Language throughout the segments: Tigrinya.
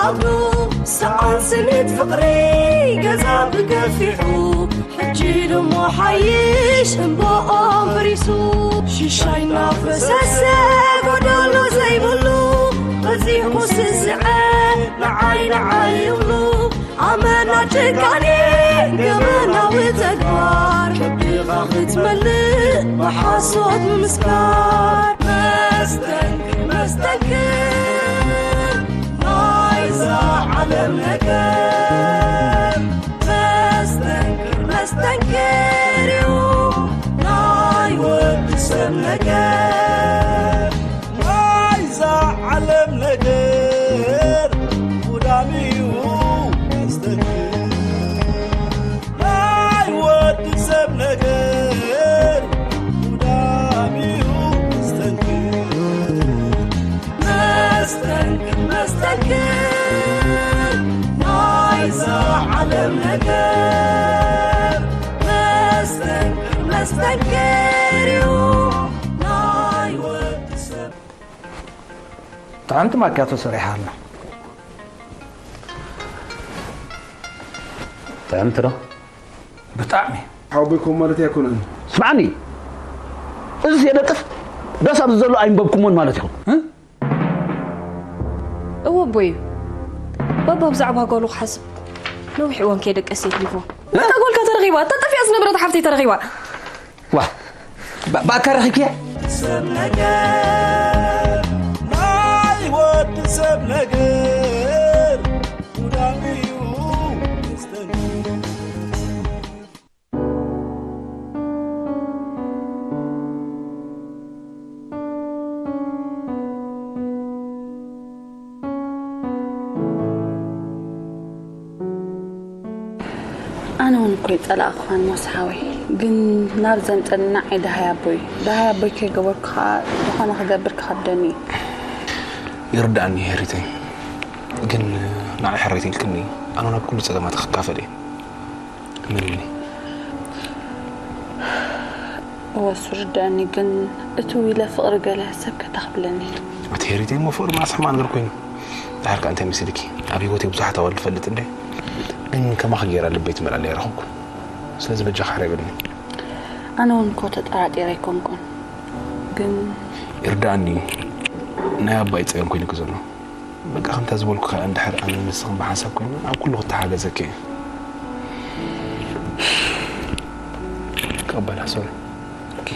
ሰዓን ስኒት ፍቕሪ ገዛ ብገፊሑ ሕጂ ድሞ ሓይሽ እምበኦም በሪሱ ሽሻይ እናፈሰሰ ጎደሎ ዘይብሉ በዚሑ ስስዐ ንዓይ ንዓይ ይብሉ ኣመና ጭካኔ ገበናዊ ተግባር ከብድኻ ክትመልእ ብሓሶት ምምስካር መስተንክር መስተንክር ናይዛ ዓለም ነገር መስተንክር መስተንክር እዩ ናይ ወዲ ሰብ ነገር ናይዛ ዓለም ነገር ጉዳም እዩ መስተንክር ናይ ወዲ ሰብ ነገር ጉዳም እዩ መስተንክር መስተንክር መስተንክር ናይዛ ዓለም ነገር መስተንክር መስተንክር እዩ ናይ ወዲ ሰብ ጥዕምቲ ማኪያቶ ሰሪሓ ኣላ። ጥዕምቲ ዶ? ብጣዕሚ። ሓወቦይ ከምኡ ማለት ኣይኮነን። ስምዓኒ፣ እዚ የደቅስ ዳስ ኣብዚ ዘሎ ኣይንበብኩሞን ማለት ኢኹም። እ? እወ ኣቦይ እዩ። ባባ ብዛዕባ ጓሉ ክሓስብ ነዊሕ እዋን ከየደቀሰ የሕሊፍዎ። እታ ጓልካ ተረኺባ፣ እታ ጠፊኣ ዝነበረት ሓፍተይ ተረኺባ። ዋ፣ ባ- ባካ ረኺብክያ? ሰብ ነገር ናይ ወዲ ሰብ ነገር ጉዳም እዩ መስተንክር ኣነ እውን እኮ ይጸላእኽኻን ሞሳ ሓወይ፣ ግን ናብ ዘምጸኒ ንዓይ ደሃይ ኣቦይ፣ ደሃይ ኣቦይ ከይገበርኩ ኸኣ ዝኾነ ክገብር ክኸብደኒ እዩ። ይርድኣኒ ሄሪተይ፣ ግን ንዓይ ሕረይቲ ኢልክኒ ኣነ ናብ ኩሉ ጸገማት ክካፈል እየ። እመንኒ። እወ እሱ ርድኣኒ፣ ግን እቲ ዊለ ፍቕሪ ገለ ሰብ ከታኽብለኒ። ኣቲ ሄሪተይ እሞ ፍቕሪ መዓስ ሕማቕ ነገር ኮይኑ? ድሓር ከኣ እንታይ መሲልኪ? ኣብ ህይወተይ ብዙሓት ኣዋልድ እፈልጥ እንደ ግን ከማኺ ገይራ ልበይ ትመልኣለይ ኣይረኸብኩን። ስለዚ በጃኻ ሕረ በልኒ። ኣነ እውን እኮ ተጠራጢረ ኣይኮንኩን፣ ግን ይርድኣኒ እዩ። ናይ ኣባይ ጸገም ኮይኑኪ ዘሎ። በቃ ከምታ ዝበልኩ ከኣ እንድሕር ኣነን ንስኽን ብሓንሳብ ኮይና ኣብ ኩሉ ክተሓጋገዘኪ እየ። ቀበላ ሶሪ። ኦኬ።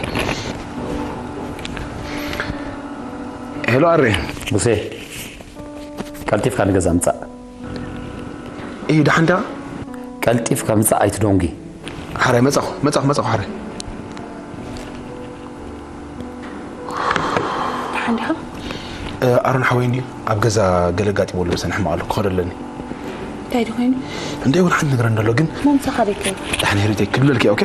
ሄሎ ኣሬ። ሙሴ፣ ቀልጢፍካ ንገዛ ምጻእ። እዩ ደሓን ዲኻ? ቀልጢፍካ ምጻእ ኣይትደንጉ። ሓራይ መጻኹ፣ መጻኹ፣ መጻኹ ሓራይ። ደሓን ዲኻ? እ፣ ኣሮን ሓወይ እንድዩ ኣብ ገዛ ገለ ኣጋጢምዎ ኣሎ፣ ምሳና ሕማቕ ኣሎ፣ ክኸዶ ኣለኒ። እንታይ ድዩ ኮይኑ? እንታይ እውን ሓንቲ ነገር እንደሎ ግን መምሳኻ ደይከ? ደሓን ሄሪተይ ክብለልኪ እየ፣ ኦኬ?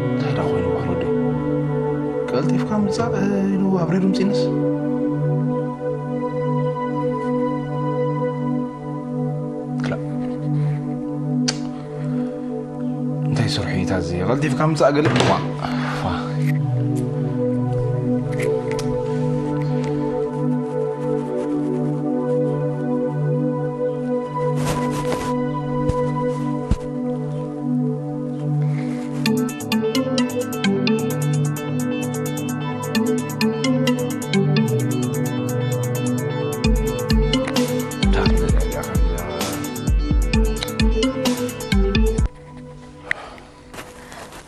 እንታይ ደኣ ኮይኑ ወረደ? ቀልጢፍካ ምጻእ ኢሉ ኣብ ሬድዮ ምጺእንስ? ክላ- እንታይ ስርሑ እዩ ታዚ? ቀልጢፍካ ምጻእ ገለ እዋ። ፋ።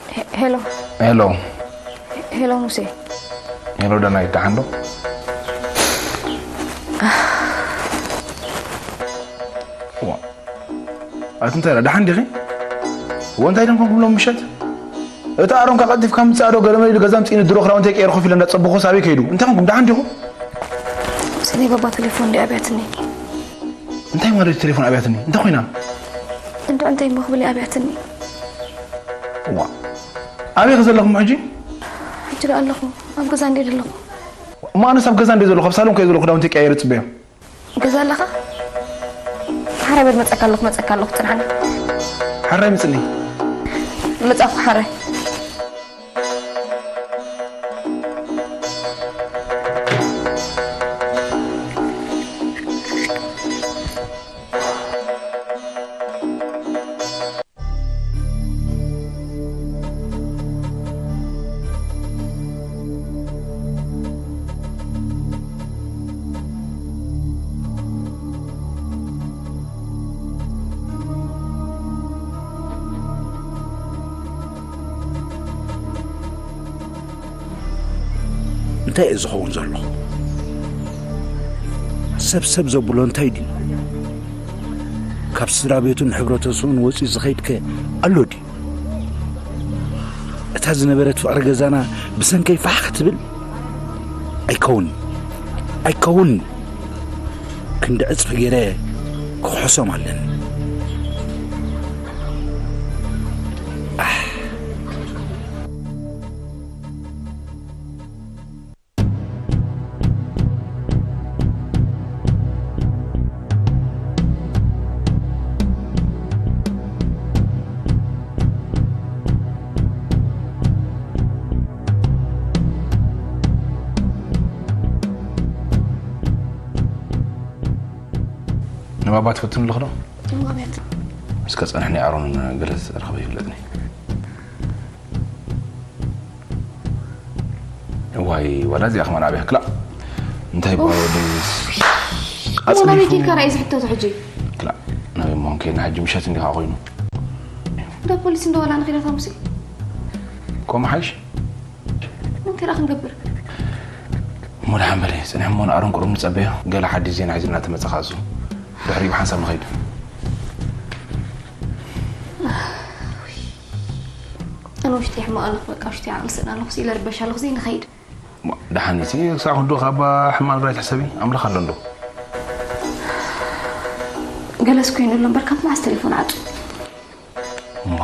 ሄ- ሄሎ። ሄሎ። ሄሎ ሙሴ። ሄሎ ዳናይት፣ ደሓን ዶ? ዋ፣ ኣቲ እንታይ ደኣ፣ ደሓን ዲኺ? ወ እንታይ ደም ኮንኩም ሎም ምሸት? እታ ኣሮን ከቐልጢፍካ ምጻእ ዶ ገለመለ ኢሉ ገዛ ምጽኢኒ ድሮ ክዳውንተይ ቀይረ ኮፍ ኢለ እንዳጸበኹ ሳበይ ከይዱ። እንታይ ኮንኩም፣ ደሓን ዲኹም? ሙሴ፣ ናይ ባባ ቴሌፎን ድያ ኣብያትኒ። እንታይ ማለት ቴሌፎን ኣብያትኒ? እንታይ ኮይና? እንዶ እንታይ እሞ ክብል ኣብያትኒ። ዋ፣ ኣበይ ከ ዘለኹም ሕጂ? ሕጂ ደኣ ኣለኹ፣ ኣብ ገዛ እንዴ ዘለኹ። እሞ ኣነስ ኣብ ገዛ እንዴ ዘለኹ፣ ኣብ ሳሎን ከየ ዘለኹ ክዳውንተይ ቀይረ ጽበዮ። ገዛ ኣለኻ? ሓራይ በል መጸካ ኣለኹ፣ መጸካ ኣለኹ፣ ጽንሓኒ። ሓራይ ምጽኒ። መጻኹ ሓራይ። እንታይ እዩ ዝኸውን ዘሎ? ሰብ ሰብ ዘብሎ እንታይ ድዩ? ካብ ስድራ ቤቱን ሕብረተሰቡን ወፂኡ ዝኸይድከ ኣሎ ድዩ? እታ ዝነበረት ፍቕሪ ገዛና ብሰንከይ ፋሕ ክትብል? ኣይከውን፣ ኣይከውን። ክንዲ ዕጽፊ ገይረ ክኽሕሶም ኣለኒ። ኣሕ። ንባባ ትፈትኑ ኣለኹ ዶ? እሞ ኣብያት። እስከ ጸንሕኒ፣ ኣሮን ገለ ዝተረኸበ ይፍለጥኒ። እዋይ፣ ዋላ እዚኣ ከማን ኣብያ ክላእ። እንታይ እሞ በሃሉ ወዲ እሞ ናበይ ኣጽኒፉ? ኬድካ ራእይ ዝሕተቱ ሕጂ? ክላእ፣ ናበይ እሞ ከይድና ሕጂ ምሸት እንዲኻ ኮይኑ። እንዳ ፖሊስ እንዶ ዋላ ንኺዳታ ሙሴ? ኮማ ሓይሽ? እንታይ ደኣ ክንገብር? እሞ ደሓን በለ፣ ጽንሕ እሞ ንኣሮን ቁሩብ ንጸበዮ። ገለ ሓድሽ ዜና ሒዙልና ተመጸኻ እሱ። ድሕሪኡ ብሓንሳብ ንኸይድ። ኣነ ውሽጢ ይሕመቕ ኣለኹ፣ በቃ ውሽጢ ዓቕሊ ስእን ኣለኹ፣ ስኢለ ርበሽ ኣለኹ፣ ዘይንኸይድ። እሞ ደሓን እቲ ክሳዕ ክንዱ ካብ ሕማል ራይ ትሕሰቢ፣ ኣምላኽ ኣሎ እንዶ። ገለስ ኮይኑ ኣሎ እምበር፣ ካብ መዓስ ቴሌፎን ዓጹ? እማ፣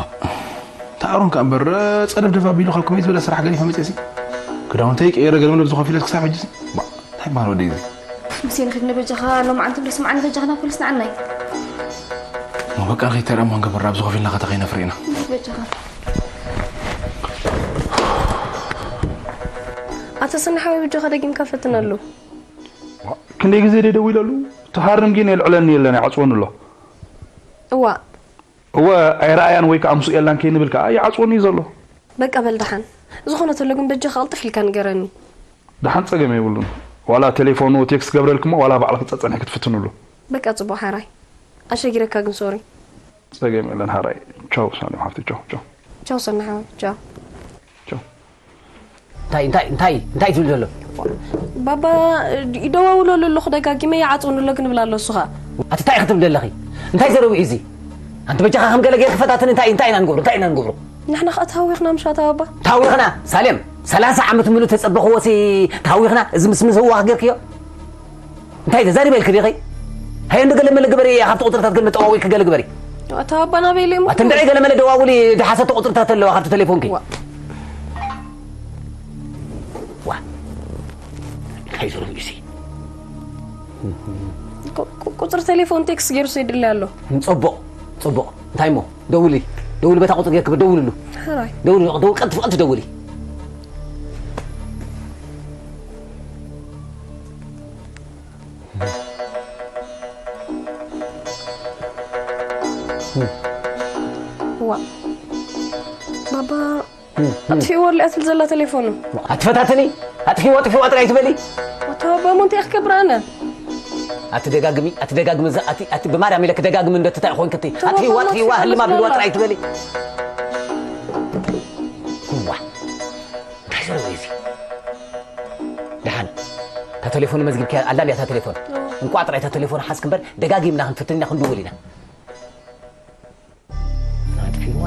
ተኣሮን ከኣ እምበር፣ ጸደፍ ደፋ ቢሉ ካብ ከመይ ዝበለ ስራሕ ገዲፈ መጽኤሲ? ክዳውንተይ ቀይረ ገለ መለ ብዝኾፍ ኢለስ ክሳብ ሕጂሲ? እማ፣ እንታይ በሃል ወደይ እዚ? ሙሴ ንኺድ ንበጃኻ፣ ሎማዓንቲ እንዶ ስምዓኒ በጃኻ ናብ ፖሊስ ንዓናይ። እማ በቃ ንኺድ ተርኣሞ ንገበር፣ ኣብዚ ኮፍ ኢልና ኸታ ኸይነፍር ኢና። ንኺድ በጃኻ። ኣታ ሰኒ ሓወይ በጃኻ ደጊምካ ፈትነሉ። ክንደይ ግዜ ደደዊለሉ? ተሃርም ግን የልዕለኒ የለን፣ ይዓጽወኒ ኣሎ። እዋ፣ እወ ኣይረኣያን ወይ ከዓ ምስኡ የላን ከይንብል ከዓ ይዓፅወኒ እዩ ዘሎ። በቃ በል ደሓን። ዝኾነ ተሎ ግን በጃኻ ቅልጥፍ ኢልካ ንገረኒ። ደሓን ፀገም የብሉን። ዋላ ቴሌፎኑ ቴክስት ገብረልክሞ ዋላ ባዕልኺ ፀፀንሒ ክትፍትንሉ። በቃ ፅቡቕ ሓራይ። ኣሸጊረካ ግን ሶሪ። ፀገም የለን ሓራይ። ቻው ሳሌም ሓፍቲ ቻው ቻው። ቻው ሰናይ ሓወይ ቻው። ቻው። እንታይ እንታይ እንታይ እንታይ ትብል ዘሎ? ባባ ይደዋውለሉ ኣለኹ ደጋጊመ ይዓፅውኒ ኣሎ ክንብል ኣሎ እሱ ኸዓ። ኣቲ እንታይ ክትብል ዘለኺ? እንታይ ዘረዊ እዚ? ኣንቲ በጃኻ ከም ገለ ገይርኪ ፈታተኒ እንታይ እንታይ ኢና ንገብሮ እንታይ ኢና ንገብሮ? ንሕና ኸዓ ተሃዊኽና ምሽ ኣታ ባባ። ተሃዊኽና ሳሌም ሰላሳ ዓመት ምሉእ ተፀበኽዎ ሲ ተሃዊኽና እዚ ምስ ምስ ህዋኽ ገይርክዮ? እንታይ ተዛሪበ ኢልኪ ዲኺ? ሃየ እንዶ ገለ መለ ግበሪ ካብቲ ቁፅርታት ገለ መጠዋዊልኪ ገለ ግበሪ። ኣታ ኣባ ናበይ ኢለ እሞ ኣቲ እንድዒ ገለ መለ ደዋውሊ ደሓሰቲ ቁፅርታት ኣለዋ ካብቲ ቴሌፎንኪ። ዋ። ዋ እንታይ ዘሎ እዚ? ቁ- ቁ- ቁፅሪ ቴሌፎን ቴክስት ገይሩ ሰይድለይ ኣሎ። ፅቡቕ ፅቡቕ እንታይ እሞ ደውሊ ደውሊ በታ ቁፅሪ ገይርኪ ደውልሉ። ሓራይ። ደውሊ ደው ቀልጥፍ ቀልጥፍ ደውሊ። ዋ ባባ ኣጥፊእዎ ኣለ እያ ትብል ዘላ ቴሌፎኑ። ኣትፈታተኒ ኣጥፊዋ ኣጥፊዋ ጥራይ ትበሊ። ኣቶ ኣባ ሞንተ ኢኽ ክብራነ። ኣቲ ደጋግሚ ኣቲ ደጋግሚ እዛ ኣቲ ኣቲ ብማርያም ኢለ ክደጋግሚ እንደ ትታይ ኾንክ እቲ ኣጥፊዋ ኣጥፊዋ ህልማ ብልዋ ጥራይ ትበሊ። ዋ እንታይ ዘረው እዚ ደሓን እታ ቴሌፎን መዝጊብኪያ ኣላ እንዲያ እታ ቴሌፎን። እንቋ ጥራይ እታ ቴሌፎን ሓዝክ እምበር ደጋጊምና ክንፍትን ኢና ክንድውል ኢና። ኣጥፊዋ።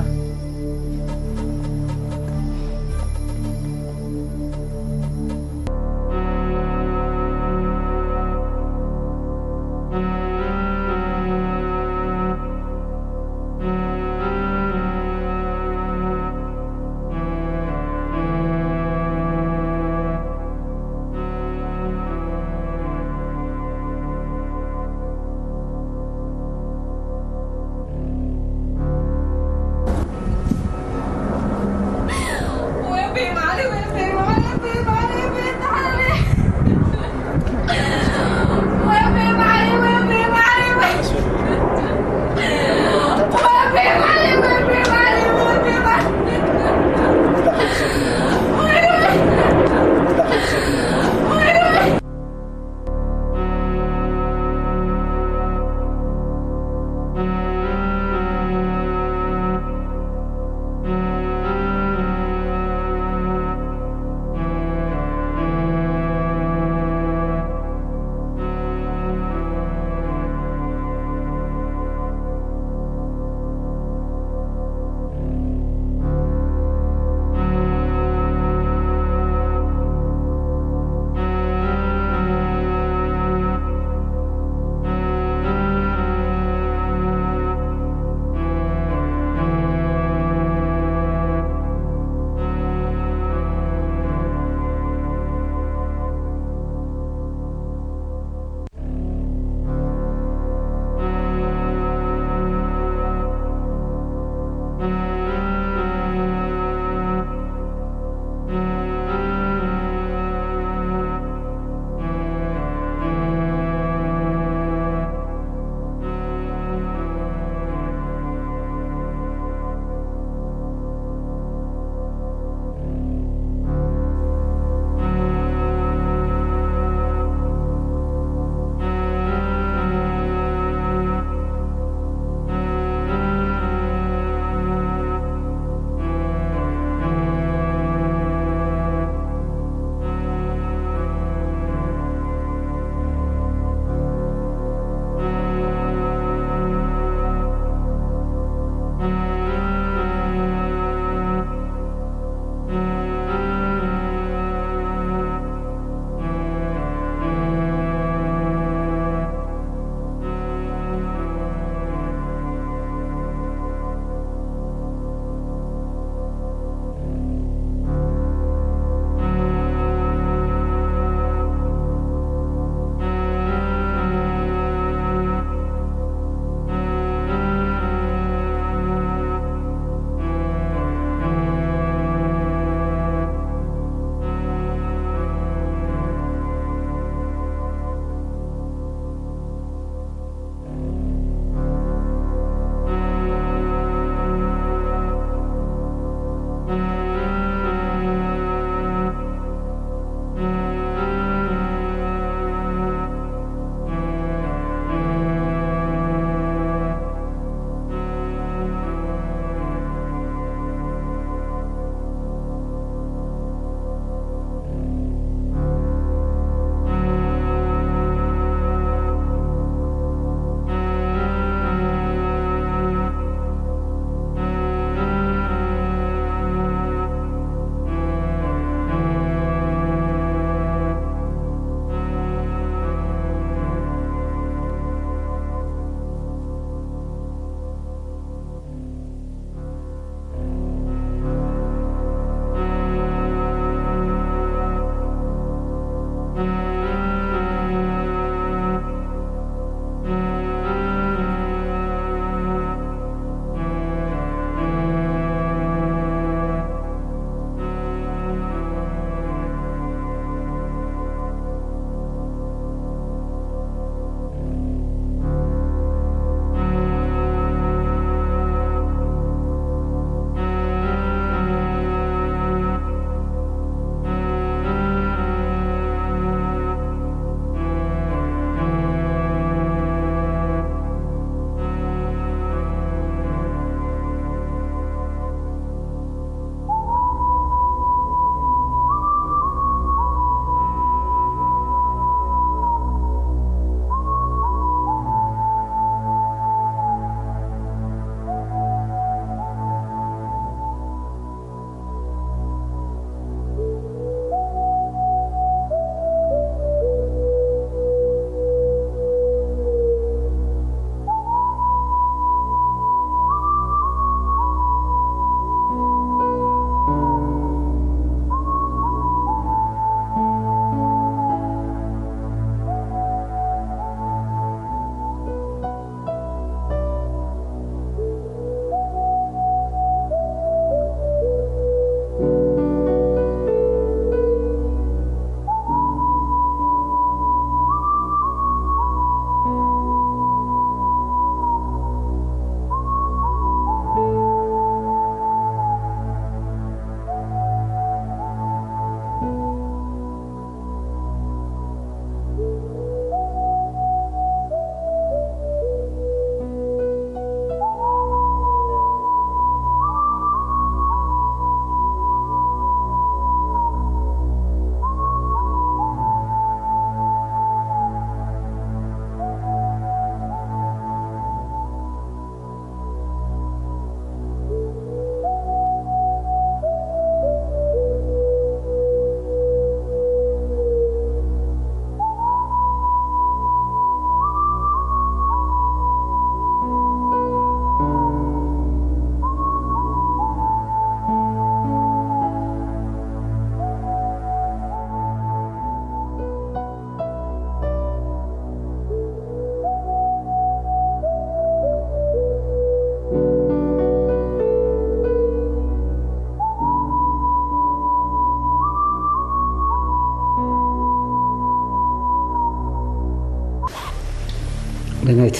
ደናይት፣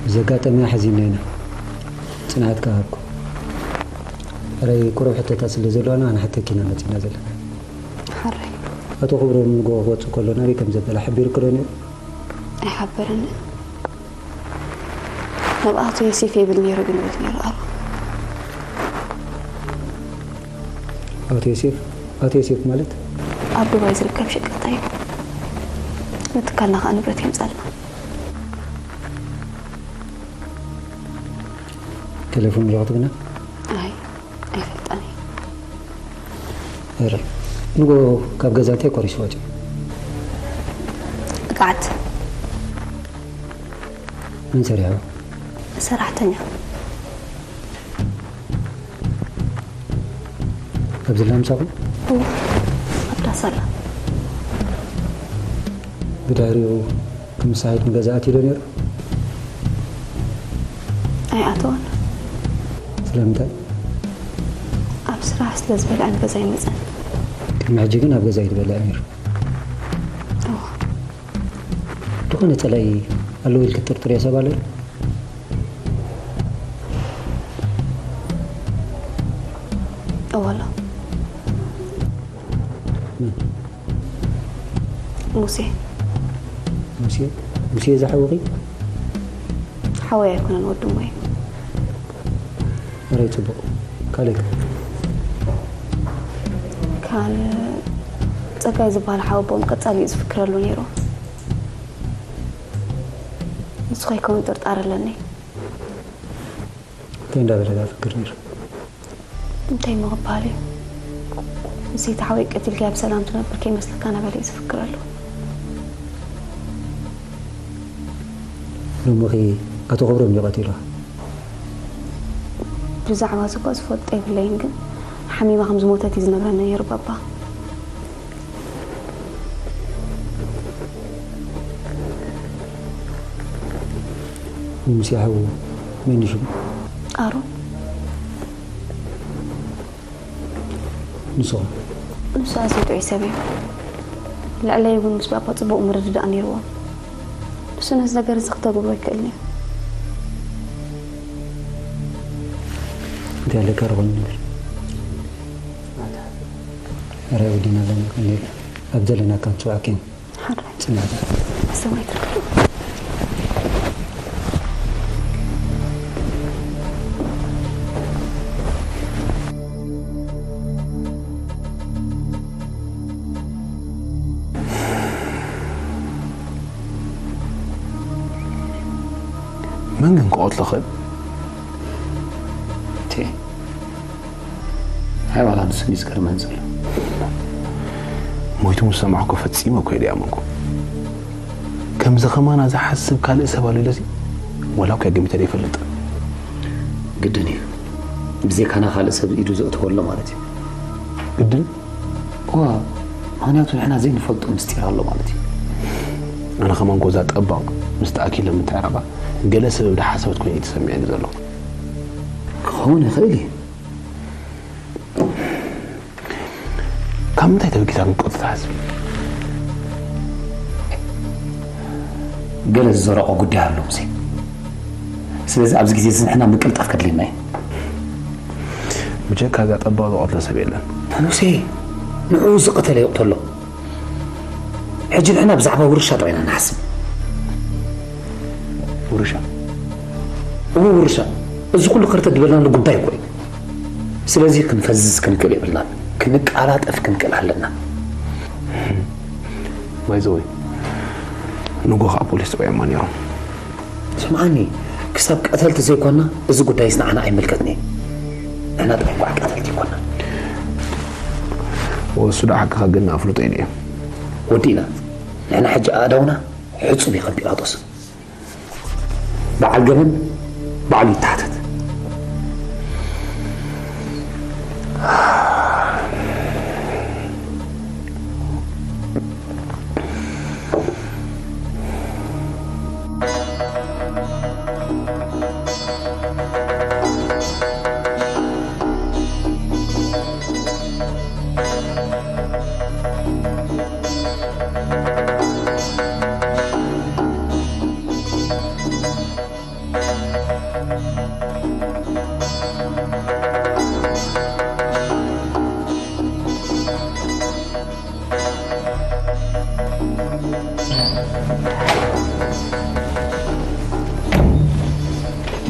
ብዘጋጠመ ሓዚንና ኢና። ጽንዓት ከኣ ሃብኩ። ሕራይ ቁሩብ ሕቶታት ስለ ዘለዋና፣ ንሓተኪ ኢና መጺና ዘለና። ሕራይ። ኣቶ ክብሮም ንግሆ ክወጽእ ከሎ ናበይ ከም ዘበለ ሓቢሩኪ ዶ ነይሩ? ኣይሓበረንን። ናብ ኣቶ ዮሴፍ ይብል ነይሩ ግን ይብል ነይሩ። ኣሮ። ኣቶ ዮሴፍ? ኣቶ ዮሴፍ ማለት? ኣብ ዱባይ ዝርከብ ሸቃጣይ እዩ። ንትካልና ከኣ ንብረት የምጻልና። ቴሌፎን ኣለዋ ክትብና? ኣይ፣ ኣይፈልጣን እየ። ኧረ፣ ንጎ ካብ ገዛ እንታይ ቆሪሱ ወጺኡ? እግዓት። መን ሰሪሑ? ሰራሕተኛ። ኣብዚ ኣላ ምሳኹም? እወ፣ ኣብ ዳስ ኣላ። ብድሕሪኡ ክምሳሒት ንገዛ ኣትዩ ዶ ነይሩ? ኣይኣተወን። ስለምንታይ? ኣብ ስራሕ ስለ ዝበልዐ ንገዛ ኣይመጸን። ቅድሚ ሕጂ ግን ኣብ ገዛ እዩ ዝበልዕ ነይሩ። እወ። ዝኾነ ጸላኢ ኣለዎ ኢልኪ ትጥርጥርዮ ሰብ ኣሎ ዶ? እወ ኣሎ። መን? ሙሴ። ሙሴ? ሙሴ ዝሓወኺ? ሓወይ ኣይኮነን፣ ወዲ እሞ እዩ። ኣረይ ጽቡቕ። ካልእ ከ? ካልእ ጸጋይ ዝበሃል ሓወቦኦም ቀጻሊ እዩ ዝፍክረሉ ነይሩ። ንሱ ከይከውን ጥርጣረ ኣለኒ። እንታይ እንዳበለ ደኣ ፍክር ነይሩ? እንታይ እሞ ክበሃል እዩ? ንሰይቲ ሓወይ ቀቲልካያ ብሰላም ትነብር ከይመስለካ እናበለ እዩ ዝፍክረሉ። ሎምኸ ኣቶ ክብሮም እዩ ቀቲልዋ? ብዛዕባ እዚ እኳ ዝፈልጦ የብለይን፣ ግን ሓሚማ ከም ዝሞተት እዩ ዝነግረኒ ነይሩ ባባ። ሙሴ ሓዉ መን እዩ ሽሙ? ኣሮን። ንስኹም? ንሱ ኣዝዩ ጥዑይ ሰብ እዩ። ልዕለይ እውን ምስ ባባ ጽቡቕ ምርድዳእ ነይርዎም። ንሱ ነዚ ነገር እዚ ክተግብሮ ኣይክእልን እዩ። እንታይ ኣለካ ርኾን ነገር? ኣረ ወዲና ኣለና ክንብል ኣብ ዘለና ካብ ጽዋዕኪን ሓራይ። ጽናት። ሰማይ ትርክብ። መን ግን ክቐትሎ ኽእል? እቲ ሃይ ዋላ ንስኒ ዝገርመን ዘሎ። ሞይቱ ምስ ሰማዕኩ ፈጺመ እኮ እየ ደይኣመንኩ። ከምዚ ኸማና ዝሓስብ ካልእ ሰብ ኣሎ ኢለሲ ወላ እኮ ገሚተ ደይፈልጥ። ግድን እዩ። ብዘይካና ካልእ ሰብ ኢዱ ዘእተወ ኣሎ ማለት እዩ። ግድን? እዋ፣ ምኽንያቱ ንሕና ዘይንፈልጦ ምስጢር ኣሎ ማለት እዩ። ኣነ ኸማን ኮዛ ጠባቕ ምስ ተኣኪለ ምትዕራቓ ገለ ሰበብ ዝሓሰበት ኮይኑ እዩ ተሰሚዕኒ ዘሎ። ክኸውን ይኽእል እዩ። ካብ ምንታይ ተበጊሳ ግን ቀጥታ ሓስብ? ገለ ዝዘረቆ ጉዳይ ኣሎ ሙሴ። ስለዚ ኣብዚ ግዜ እዚ ንሕና ምቅልጣፍ ከድልየና እዩ። ብጀካ እዛ ጠባቕ ዝቐትሎ ሰብ የለን። ሙሴ፣ ንዕኡ ዝቐተለ ይቕተሎ። ሕጂ ንሕና ብዛዕባ ውርሻ ጥራይ ኢና ንሓስብ። ውርሻ? እወ፣ ውርሻ። እዚ ኩሉ ክርተት ዝበልናሉ ጉዳይ እኮ እዩ። ስለዚ ክንፈዝዝ ክንክእል የብልናን። ክንቀላጠፍ ክንክእል ኣለና። ባይ ዘ ወይ፣ ንጎ ኸዓ ፖሊስ ጠዊዖማ ነይሮም። ስምዓኒ፣ ክሳብ ቀተልቲ ዘይኮና፣ እዚ ጉዳይስ ንዓና ኣይምልከትን እዩ። ንሕና ጥራይ እንኳዕ ቀተልቲ ኣይኮና። እወ፣ እሱ ዶ ሓቅኻ ግን ኣፍልጦ ኢለ እየ። ወዲእና። ንሕና ሕጂ ኣእዳውና ሕጹብ እዩ ከም ጲላጦስ። በዓል ገበን ባዕሉ ይተሓተት።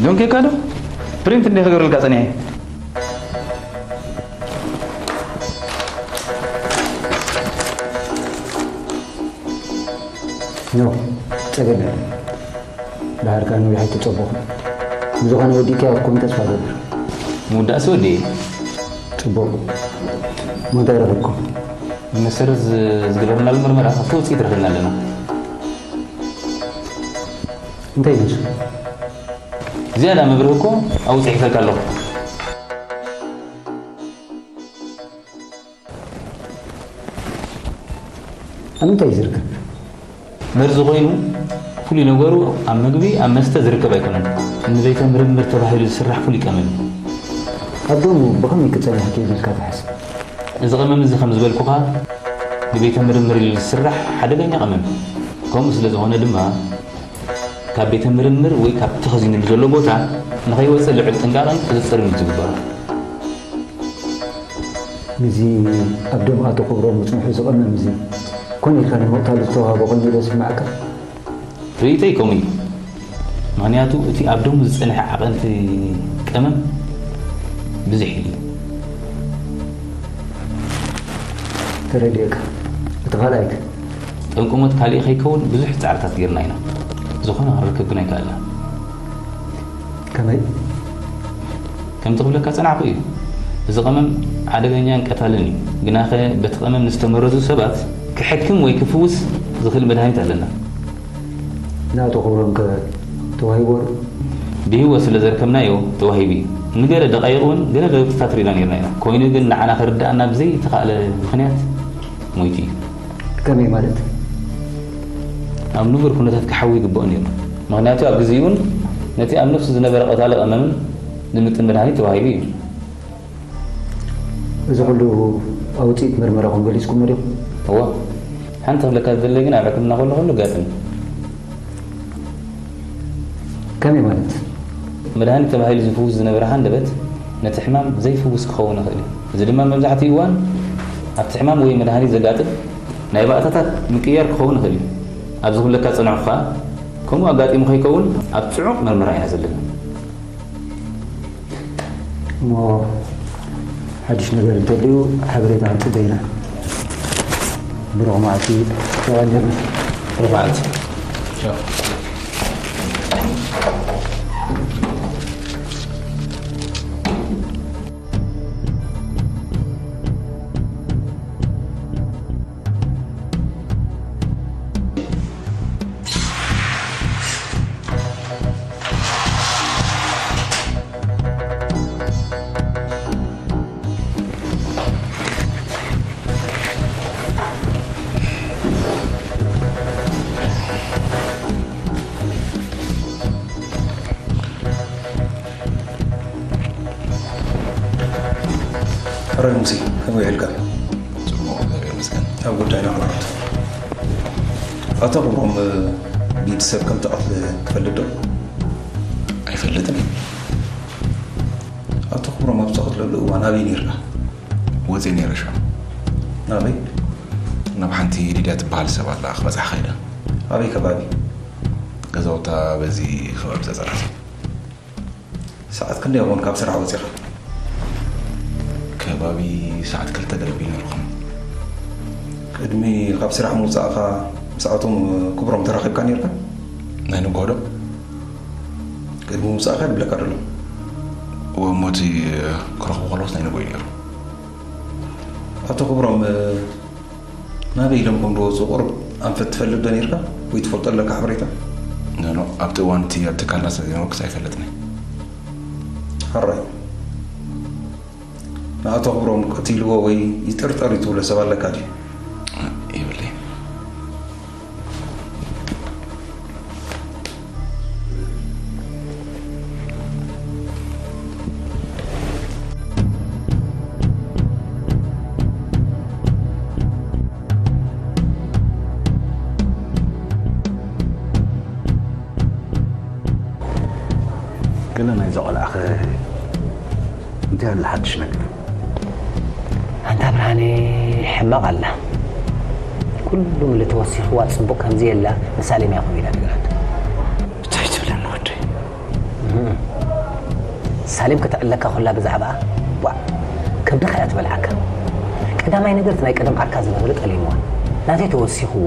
ዶንኪ ካዶ ፕሪንት እንደ ክገብርልካ ጸኒሐ። ኖ፣ ጸገም የለን። ድሓር ከኣ ነዊሕ ኣይተጸበኹ። ብዝኾነ ወዲእካዮ ክትኮን ተስፋ እገብር። ምውዳእሲ ወዲ ጽቡቕ። እሞ እንታይ ረኺብኩም? ብመሰረት ዝ- ዝገበርናሉ ምርመራ ኣብቲ ውፅኢት ረኺብና ኣለና። እንታይ እዩ ንሱ? ዝያዳ መብርሂ እኮ ኣብኡ ፅሒፈልካ ኣለኹ። ኣብ ምንታይ እዩ ዝርከብ? መርዚ ኮይኑ ፍሉይ ነገሩ ኣብ ምግቢ ኣብ መስተ ዝርከብ ኣይኮነን። ንቤተ ምርምር ተባሂሉ ዝስራሕ ፍሉይ ቀመም እዩ። ኣብ ደሙ ብኸመይ ክጸንሕ ክእል ኢልካ ትሓስብ? እዚ ቀመም እዚ ከም ዝበልኩኻ ንቤተ ምርምር ኢሉ ዝስራሕ ሓደገኛ ቀመም እዩ። ከምኡ ስለ ዝኾነ ድማ ካብ ቤተ ምርምር ወይ ካብ ተኸዚኑ ዘሎ ቦታ ንኸይወፅእ ልዑል ጥንቃቐን ቁፅፅርን እዩ ዝግበሮ። ነዚ ኣብ ደም ኣቶ ክብሮም ምጽንሑ ዝቐመም እዚ ኮነ ኢልካ ንምቕታሉ ዝተዋህበ ኮይኑ ዶ ስምዓካ? ርእይቶይ ከምኡ እዩ። ምኽንያቱ እቲ ኣብ ደሙ ዝጸንሐ ዓቐንቲ ቀመም ብዙሕ እዩ። ተረዲኤካ። እቲ ካልኣይክ? ጠንቂ ሞት ካሊእ ከይከውን ብዙሕ ጻዕርታት ጌርና ኢና። ዝኾነ ክንረክብ ግን ኣይከኣልናን። ከመይ? ከምቲ ክብለካ ጸናሕኩ እዩ። እዚ ቀመም ሓደገኛን ቀታልን እዩ። ግናኸ በቲ ቀመም ንዝተመረዙ ሰባት ክሕክም ወይ ክፍውስ ዝኽእል መድሃኒት ኣለና። ንኣቶ ክብሮም ከ ተዋሂቦ ዶ? ብህይወት ስለ ዘርከብናዮ ተዋሂቡ እዩ። ንገለ ደቓይቕ እውን ገለ ለውጥታት ርኢና ኔርና ኢና። ኮይኑ ግን ንዓና ክርድኣና ብዘይተኻእለ ምኽንያት ሞይቱ እዩ። ከመይ ማለት? ኣብ ንቡር ኩነታት ክሓዊ ይግብኦ ነይሩ። ምኽንያቱ ኣብ ግዜኡን ነቲ ኣብ ነፍሱ ዝነበረ ቀታሊ ቀመምን ዝምጥን መድሃኒት ተዋሂቡ እዩ። እዚ ኩሉ ኣብ ውፅኢት ምርመራኹም ገሊፅኩሞ ዲኹም? እወ፣ ሓንቲ ክብለካ ዝደለይ ግን ኣብ ሕክምና ከሎ ኩሉ ኣጋጥም። ከመይ ማለት? መድሃኒት ተባሂሉ ዝፍውስ ዝነበረ ሃንደበት ነቲ ሕማም ዘይፍውስ ክኸውን ይኽእል እዩ። እዚ ድማ መብዛሕትኡ እዋን ኣብቲ ሕማም ወይ መድሃኒት ዘጋጥም ናይ ባእታታት ምቅያር ክኸውን ይኽእል እዩ። ኣብዚ ክብለካ ዝጸናሕኩ ከኣ ከምኡ ኣጋጢሙ ከይከውን ኣብ ጽዑቕ መርመራ ኢና ዘለና። እሞ ሓድሽ ነገር እንተልዩ ሓበሬታ ክንጽበ ኢና። ብሩኽ መዓልቲ። ሸዋ ኔርና። ብሩኽ መዓልቲ። ሕራይ ሙሴ፣ ከመይ ውዒልካ? ጽቡቕ፣ እግዚኣብሔር ይመስገን። ኣብ ጉዳይና ክንኣቱ። ኣቶ ክብሮም ብኢድ ሰብ ከም ተቐትለ ትፈልጥ ዶ? ኣይፈልጥን። ኣቶ ክብሮም ኣብ ዝቐትለሉ እዋን ኣበይ ነይርካ? ወፅየ ነይረ ሻም። ናበይ? ናብ ሓንቲ ሊድያ ትበሃል ሰብ ኣላ ክበፅሓ ከይደ። ኣበይ ከባቢ? ገዛውታ በዚ ከባቢ ጸጸራት እዩ። ሰዓት ክንደይ ይኾን ካብ ስራሕ ወፂኻ? ከባቢ ሰዓት ክልተ ገለ ቢል ነርኹም። ቅድሚ ካብ ስራሕ ምውፃእኻ ምስኣቶም ክብሮም ተራኺብካ ነይርካ? ናይ ንግሆ ዶ? ቅድሚ ምውፃእካ ድብለካ ደሎ። እሞ እቲ ክረኽቡ ከለኹስ ናይ ንግሆ እዩ ነይሩ። ኣቶ ክብሮም ናበይ ኢሎም ከም ዝወፁ ቁሩብ ኣንፈት ትፈልጥ ዶ ነይርካ? ወይ ትፈልጦ ኣለካ ሓበሬታ? ኖ፣ ኖ፣ ኣብቲ እዋን እቲ ኣብ ትካልና ስለ ዘይነበርኩስ ኣይፈልጥን እየ። ሕራይ። ንኣቶ ክብሮም ቀቲልዎ ወይ ይጥርጠር እዩ ትብሎ ሰብ ኣለካ ድዩ? የብለይን። ገለ ናይዛ ቆልዓ ኸ እንታይ ኣሎ ሓድሽ ነገር? ኣንታ ብርሃነ ሕማቕ ኣላ። ኩሉ ምልቲ ወሲኽዋ ጽቡቕ ከምዚ የላ ንሳሌም እያ ከምኡ ኢላ ነገራት። እንታይ ትብለኒ ወደይ? ሳሌም ክትዕለካ ኮላ ብዛዕባ ዋዕ ከብድኻ እያ ትበልዓካ። ቀዳማይ ነገር እቲ ናይ ቀደም ዓርካ ዝነበረ ጠሊምዋ ናተይ ተወሲኽዎ።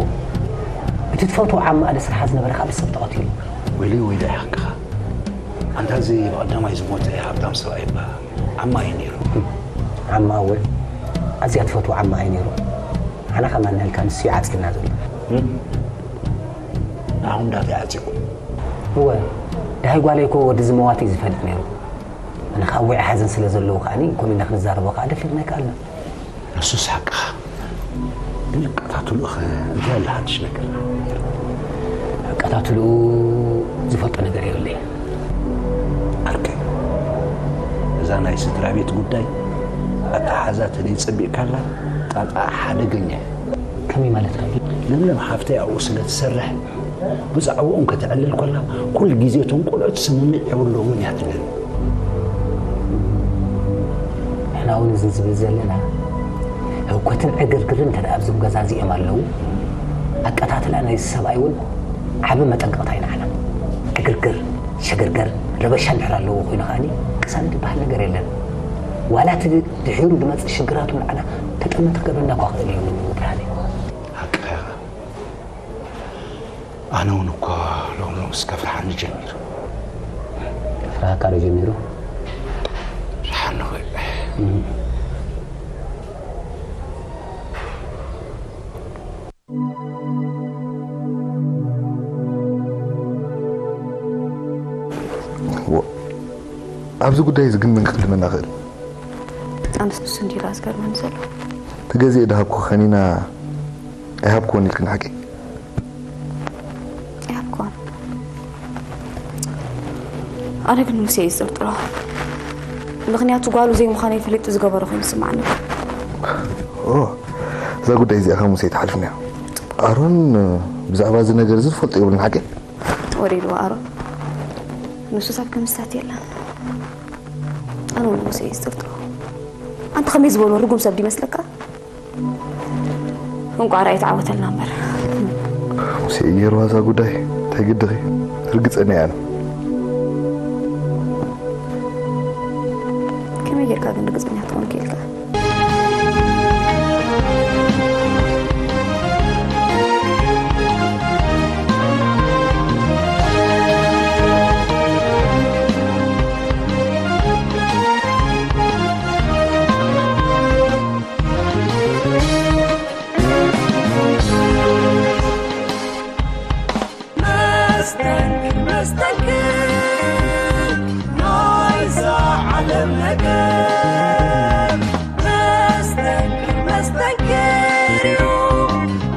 እቲ ትፈትዎ ዓማ ኣደ ስርሓ ዝነበረ ካብ ሰብ ተቐቲሉ። ወይለይ ወይለይ ሓቅኻ። ኣንታ እዚ ብቐዳማይ ዝሞተ ሃብታም ሰብኣይ እባ ዓማ እዩ ነይሩ። ዓማ እወ፣ ኣዝያ ትፈትዎ ዓማ እዩ ነይሩ። ዓና ከማን ናልካ ንሱ እዩ ዓጺና ዘሎ። ንዓኹም ዳታ ይዓጺኹም? እወ፣ ደሃይ ጓለይ እኮ ወዲ ዝመዋት እዩ ዝፈልጥ ነይሩ። ኣነ ከዓ ውዒ ሓዘን ስለ ዘለዎ ከዓኒ ከምኡ ኢልና ክንዛረቦ ከዓ ደፊርና ኣይከኣልና። ንሱስ ሓቅኻ። ግን ኣቀታትልኡ ኸ እንታይ ኣሎ ሓድሽ ነገር? ኣቀታትልኡ ዝፈልጦ ነገር የብለይ። ኣርከይ፣ እዛ ናይ ስድራ ቤት ጉዳይ ኣተሓዛ ተደይ ጸቢቕካላ ጣጣ ሓደገኛ እዩ። ከመይ ማለት ነው? ለምለም ሓፍተይ ኣብኡ ስለ ትሰርሕ ብዛዕባኦም ከተዕልል ኮላ ኩሉ ግዜ እቶም ቆልዑት ስምምዕ የብሎምን እያ ትብለኒ። ንሕና እውን እዚ ዝብል ዘለና ህውከትን ዕግርግርን እንተ ደኣ ኣብዞም ገዛ እዚኦም ኣለዉ ኣቀታትላ ናይዚ ሰብኣይ እውን ዓቢ መጠንቀቕታ እዩ ንዓና። ዕግርግር፣ ሽግርግር፣ ረበሻ እንድሕር ኣለዎ ኮይኑ ከኣኒ ቅሳነት ዝበሃል ነገር የለን። ዋላ እቲ ድሒሩ ዝመጽእ ሽግራቱ ንዓና ተጠመተ ክገብረና እኳ ክእል እዩ ብርሃነ። ሓቅኻ ኢኻ። ኣነ እውን እኮ ሎም ሎምስ ከፍርሓኒ ጀሚሩ። ከፍርሃካ ዶ ጀሚሩ? ፍርሓኒ ኾይ። ዎ፣ ኣብዚ ጉዳይ እዚ ግን መን ክቕድመና ይኽእል? ኣነስ ንሱ እንዲላ ዝገርመኒ ዘሎ። እቲ ገዚእ ድሃብኩ ከኒና ኣይሃብኩዎን ኢልክኒ ሓቂ? ኣይሃብኩዎን። ኣነ ግን ሙሴ እዩ ዝጥርጥሮ። ምኽንያቱ ጓሉ ዘይምዃነይ ፈሊጡ ዝገበሮ ኮይኑ ይስምዓኒ። ኦ፣ እዛ ጉዳይ እዚኣ ካብ ሙሴ ኣይትሓልፍን እያ። ኣሮን ብዛዕባ እዚ ነገር እዚ ዝፈልጦ የብሉን ሓቂ? ወደ ኢልዋ ኣሮን። ንሱ ሳብ ክምስታት የለን። ኣነ እውን ሙሴ እዩ ዝጥርጥሮ። ኣንተ ከመይ ዝበሎ ርጉም ሰብ ድዩ ይመስለካ? እንቋዕ ራእይ ተዓወተልና እምበር። ሙሴ እዩ ገይርዋ እዛ ጉዳይ። እንታይ ግድኺ? ርግጸኛ እየ ኣነ። ከመይ ጌርካ ግን ርግጸኛ ክትኮን ክኢልካ? መስተንክር፣ መስተንክር ናይዛ ዓለም ነገር። መስተንክር፣ መስተንክር እዩ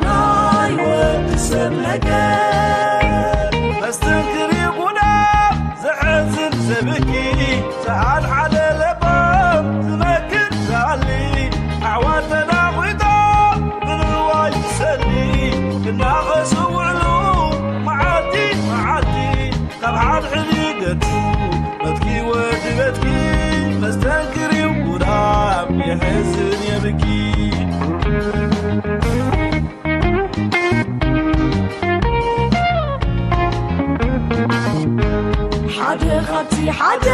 ናይ ወዲ ሰብ ነገር። መስተንክር እዩ ጉዳም ዘሕዝን ዘብኪ፣ ዝሓድሓደ ለባም ዝመክር ዝኣሊ፣ ኣሕዋት ተናኺቶም ብንዋይ ዝሰሊ፣ ክናኸሱ ውዕሉ መዓልቲ መዓልቲ፣ ካብ ሓድሕድ ይገድፉ በትኪ ወዲ በትኪ፣ መስተንክር እዩ ጉዳም የሕዝን የብኪ። ሓደ ካብቲ ሓደ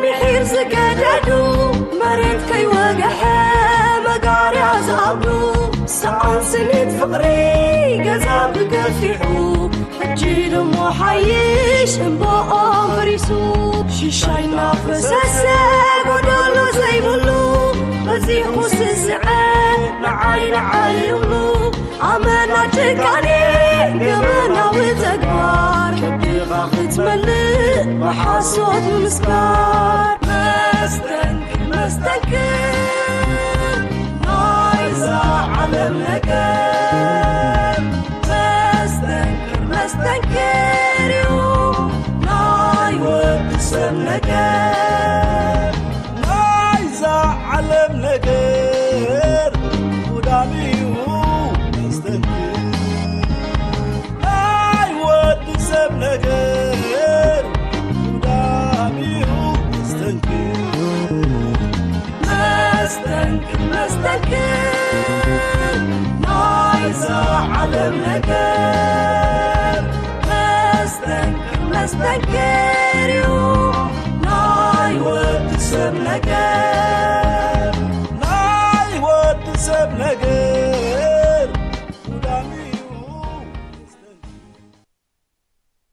ምሒር ዝገደዱ፣ መሬት ከይወግሐ መጋርያ ዝኣብዱ፣ ሰኣን ስኒት ፍቕሪ ገዛ ብገፊሑ፣ ሕጂ ድሞ ሓይሽ እምባኦም ፈሪሱ፣ ሽሻይ እናፈሰሰ ጎደሎ ዘይብሉ፣ በዚኹ ስስዐ ንዓይ ንዓይ ይብሉ። ኣመና ጭካኔ ገበናዊ ተግባር፣ ከብድኻ ክትመልእ ብሓሶት ምስካር። መስተንክር፣ መስተንክር ናይዛ ዓለም ነገር፣ መስተንክር፣ መስተንክር እዩ ናይ ወዲ ሰብ ነገር። ናይዛ ዓለም ነገር ጉዳም እዩ መስተንክር። ናይ ወዲ ሰብ ነገር ጉዳም እዩ መስተንክር። ሰብ ነገር መስተንክር መስተንክር እዩ ናይ ወዲ ሰብ ነገር።